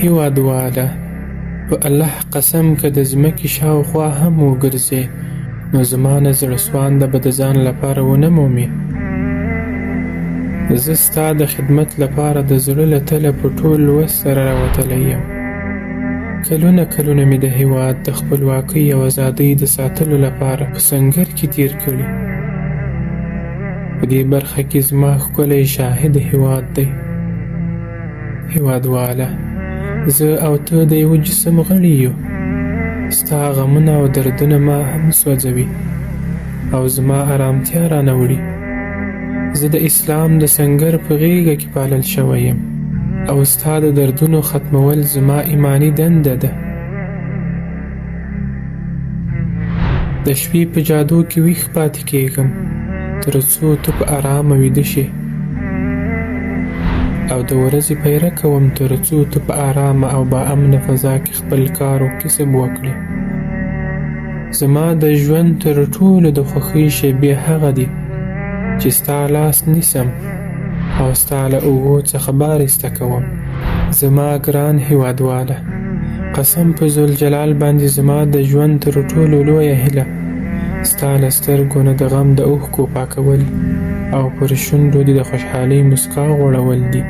هیوادواله! په الله قسم که د ځمکې شاوخوا هم وګرځې نو زما نه زړه سوانده به د ځان لپاره ونه مومې. زه ستا د خدمت لپاره د زړه له تله په ټول وس سره راوتلی یم. کلونه کلونه مې د هیواد د خپلواکۍ او ازادۍ د ساتلو لپاره په سنګر کې تیر کړي. په دې برخه کې زما ښکلی شاهد هیواد دی. هیوادواله! زه او ته د یوه جسم غړي یو. ستا غمونه او دردونه ما هم سوځوي او زما ارامتیا رانه وړي. زه د اسلام د سنګر په غېږه کې پالل شوی یم او ستا د دردونو ختمول زما ایماني دنده ده. د شپې په جادو کې ویښ پاتې کېږم تر څو ته په ارامه ویده شې او د ورځې پیره کوم تر څو ته په ارامه او با امنه فضا کې خپل کار او کسب وکړې. زما د ژوند تر ټولو د خوښۍ شېبې هغه دي چې ستا لاس نیسم او ستا له اوږو څخه بار ایسته کوم. زما ګران هیوادواله! قسم په ذوالجلال باندې زما د ژوند تر ټولو لویه هیله ستا له سترګو نه د غم د اوښکو پاکول او پر شونډو دې د خوشحالۍ مسکا غوړول دي.